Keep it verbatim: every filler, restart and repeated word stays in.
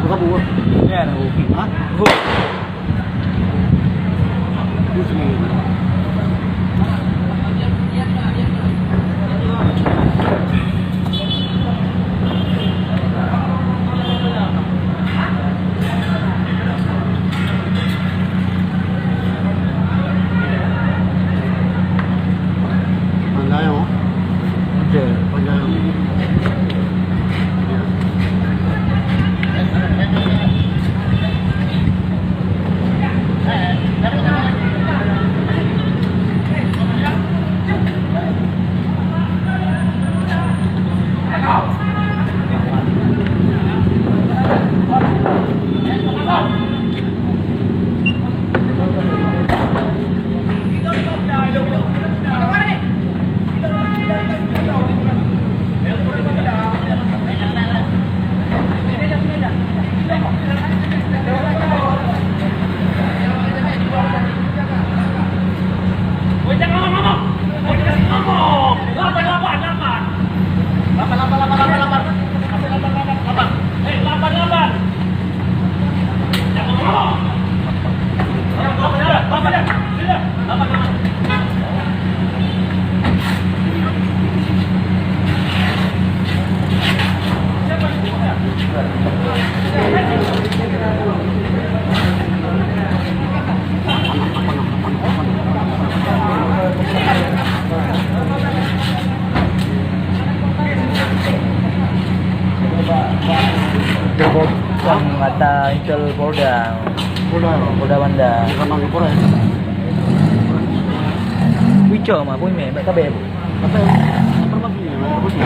Kamu? Ya, nak. Hah? Ini sendiri. Panjang, oh. Oke. Panjang. Ya. Kata intel Polda. Polda. Polda Banda. Sama ke Polres. Wicok mah, pun meh, mek kabeh. Kata, apa masih? Apa masih?